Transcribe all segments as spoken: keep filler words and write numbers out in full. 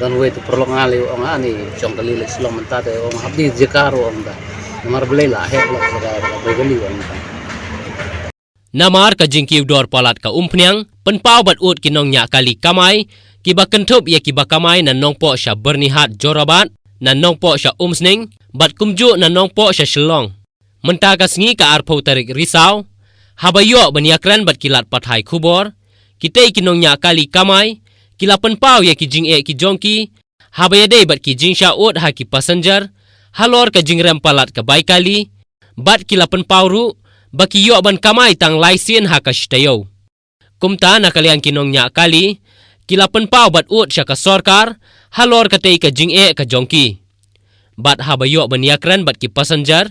Don wei tu paralok nga lei u ong ani jong kali lei Shillong mynta te u ong hap di jaka ruh u ong ta. Namar balei la heh la ka bai kali u ong ta. Namar ka jingkiew dor palat ka Umphniang pynpaw bad ud ki nongñiah kali kamai kiba kynthup ïa kiba kamai na Nongpoh sha Byrnihat Jorabat, na Nongpoh sha Umsning bad kumjuh na Nongpoh sha Shillong. Mynta ka sngi ka arphew tarik Risaw, haba ïoh ban ïakren bad ki lad pathai khubor, kitei ki nongñiah kali kamai ki la pynpaw ïa ki jingeh ki jong ki haba ïadei bad ki jingshah ud ha ki passenger halor ka jingrem palat ka bai kali, bad ki la pynpaw ruh ba ki ïoh ban kamai tang lai sien ha ka shi taïew. Kumta na ka liang ki nongñiah kali ki la pynpaw bad ud sha ka sorkar halor katei ka jingeh ka jong ki. Bad haba ïoh ban ïakren bad ki passenger,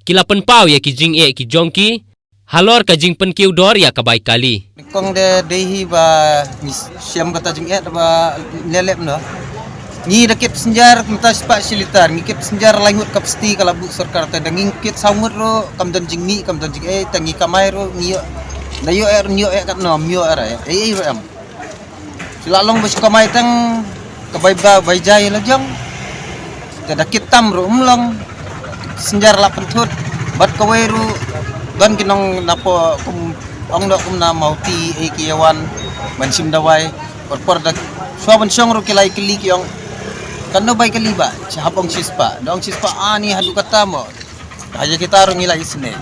ki la pynpaw ïa ki jingeh ki jong ki halor ka jingpynkiew dor ïa ka bai kali. Kong de dei hi ba ngi shem kata jingeh ba lelep no. Ngi da kit passenger mynta spah shi litar, ngi kit passenger lai ngut kapasiti ka la buh sorkar te, da ngi kit saw ngut ruh kam don jingmih kam don jingeh, te ngi kamai ruh ngi ïoh da ïoh eh ruh ngi ïoh eh katno, ym ïoh eh ra ei ei ruh em. Shu la long ba shu kamai tang ka bai ba bai jai la jong. Te da kit tam ruh ym long. Passenger la pynthut bad kawei ruh don ki nong napoh kum ong doh kum na Mawti ei ki ïa wan ban shim dawai. Por por da shuwa ban shong ruh ki la ïakylli ki ong, katno bai kali ba? Shi hap ong shispah. Da ong shispah ani haduh katta mo. Ha ïa kita ruh ngi la isynei.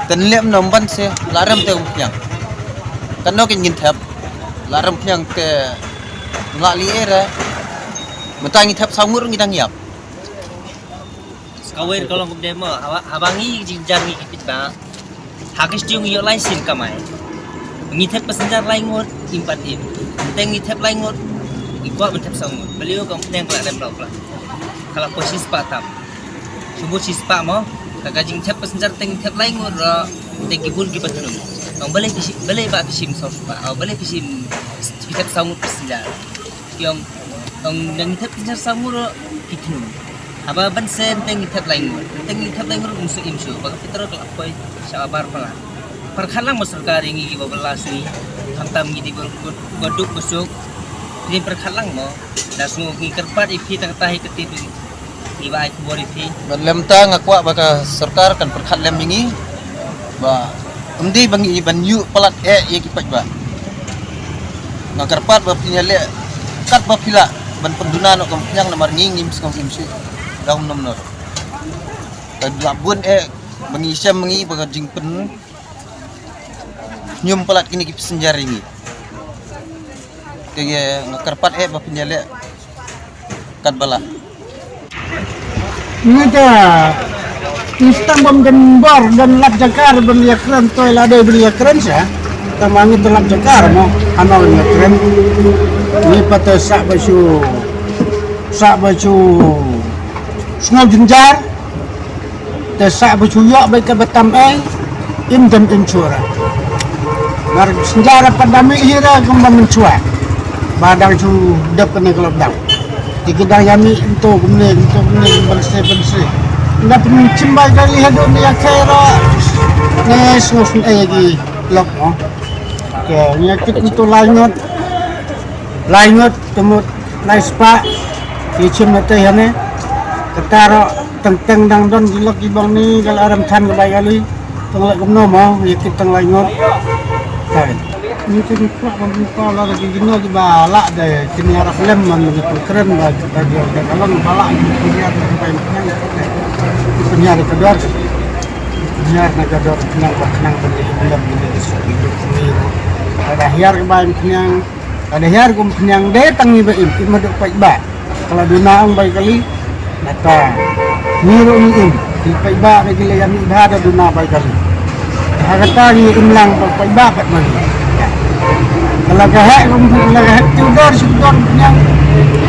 Te nlip nym ban se la rem te Umphniang. Katno kin ngin thep la rem Phniang te la li era. Mynta ngi thep saw ngut ruh ngi dang ïap. Kawei ka long kumne mo, haba, haba ngi jingjar ngi ki pit ba. Ha ka stiu ngi ïoh lai sien kamai. Ngi thep passenger lai ngut, im pat im. Te ngi thep lai ngut, ngi kwah ban thep saw ngut. Balei ka Umphniang ka la rem plau plau. Ka la poi shispah tam. Shu mut shispah mo, ka ka jingthep passenger te ngi thep lai ngut ruh, te ki bun ki ba thnum. Ong balei phi shi, balei ba phi shim saw spah, oh, balei phi shim, phi thep saw ngut passenger. Ki ong, ong nang thep passenger saw ngut ruh ki thnum. Haba ban sen te ngi thep lai ngut. Te ngi thep lai ngut ruh um suk im suk. Ba ka petrol ka la poi sha bar pala. Pyrkhat lang mo sorkar ïa ngi kiba bylla sngi. Khamtam ngi dei ba duk ba suk. Te pyrkhat lang mo. Da sngew ngi kyrpad ïa phi tang kata hi ka ti tu. Ngi ba ai khubor ïa phi. Ban lem ta nga kwah ba ka sorkar kan pyrkhat lem ïa ngi. Ba ym dei ba ngi ban ïuh palat eh ïa ki paidbah. Nga kyrpad ba phin ïaleh kat ba phi lah ban pynduna noh ka Umphniang namar ngi ngim sngewsih sngewsih. Dang nym noh. Ka la bun eh ba ngi shem ngi ba ka jingpyn ñium palat kine ki passenger ïa ngi. Te nga kyrpad eh ba phin ïaleh kat ba lah. Ngi te ngi stang bam don bor don lad jaka ban ïakren, toi la dei ban ïakren sha. Tama ngi te lad jaka mo, ano ban ïakren. Ngi pat te sah ba shu, sah ba shu sngew jynjar. Te sah ba shu ïoh bad kaba tam eh, im dam im shuh ra. Mar passenger pat da mih hi ra kumba mynshuwa. Ba dang shu dep kane ka lockdown. Te ki dang ïa mih kumto kumne kumto kumne kumban se ban se. Nga pynshim bai kali haduh ne ïa khe ra. Ne sngewsynei ïa ki lok mo. Ke ïa kit kumto lai ngut. Lai ngut te mut lai spah. Ki shim na te hane. Kata ro teng teng dang don ki lok ki bang ni ka la rem than ka bai kali. Tang la kumno mo ïa kit tang lai ngut. Kai. Ni te ni kwah ban ni kwah la ki gino ki ba la de kini arap lem man ni pun kren ba ba dia ka long ba la ki pun ya ka bai. Pun ya ka dor. Pun ya na ka dor nang ba nang ba ni lem ni su ki ni. Ada hiar ka bai nang. Ka da hiar ka Umphniang de tang ngi ba im, im haduh paidbah. Ka la duna ong bai kali. Nata ngi ruh ngi im. Ki paidbah de ki la ïa mih bha da duna bai kali. Ha kata ngi im lang ba paidbah pat ma ngi. Ka la ka heh ka Umphniang, la ka heh Tudor shu Tudor Umphniang.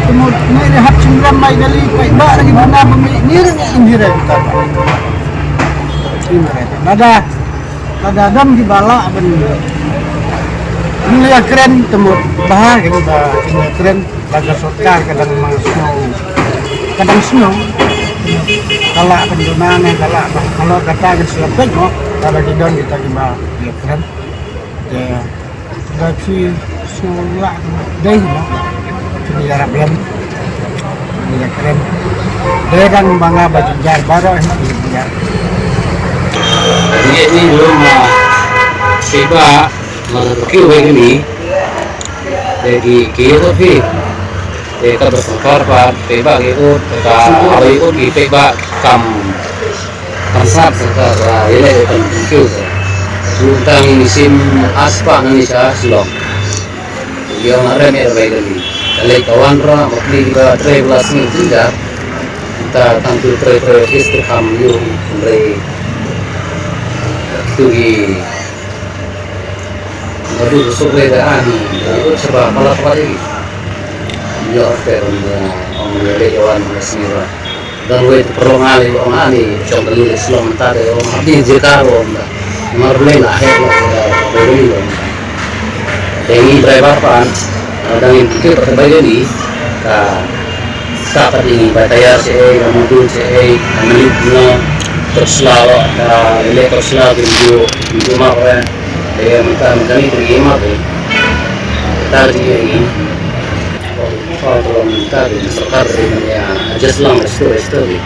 Kumut ngi ruh hap shim ram bai kali paidbah de ki duna ba mih ngi ruh ngi im hi re kata. Im re. Nada Lada don kiba lah ban ïakren te mut bha, kiba ïakren ba ka sorkar ka dang mang snow, ka dang snow, ka lah ban duna ne ka lah ban halor kata ka sila pek mo, lada ki don kita kiba ïakren. Te ba phi snow lah dei mo, phi ïarap lem. Ïa kren. Dei kan ba nga ba jynjar baroh hi ki jynjar. Ngi ni dulu ma seba ma ki wei ni. Dei ki ki ko phi. Dei ka ba sangkar ba phi ba ki ut ka awei ut ki phi ba kam kam sap sangkar ba ïa le kam confuse. Su tang ni sim aspa ni sa Shillong. Ïa ma rem er bai kali. Ka lei ka wan ra ma pli ba tre bla sngi jinja. Ta tang tu tre tre office tu kam yu re. Tu gi. Ma du su re da ani. Yu saba pala pala ri. Yu te rum ong le wan ma sngi ra. Don wei tu perlu ngali ong ani jong kali le Shillong ta de ong abdi jikar ong da. Mar le la he la da beli ong. Dei ngi driver pan dang in kit ka bai ni ka ka pat ni ba tayar se ei, ka motor se ei, ka malik na tersla ka le tersla ke ju ju ma re. Dei mata mata ni tu ye ma tu. Ta ji ni. Kalau minta di sorkar di mana adjust lang restu restu di.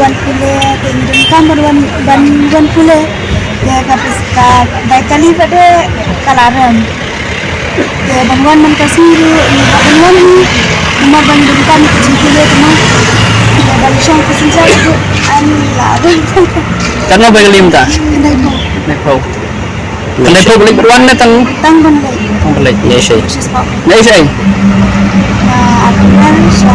Wan pule, wan pule, wan pule. Ya, ka pis-, ka bai kali pada kalaram. Te ban wan man ka sngi ruh, ïa ban wan ni, kumar ban dum kan ka jingkylli te ma. Te ban shong passenger ruh, ani la ruh. Katno bai lim ta? Khyndai phew. Khyndai phew. Khyndai phew ba leit ban wan ne tang? Tang ban leit. Tang ban leit. Nai shai. Nai shai. Ah, aku kan sha.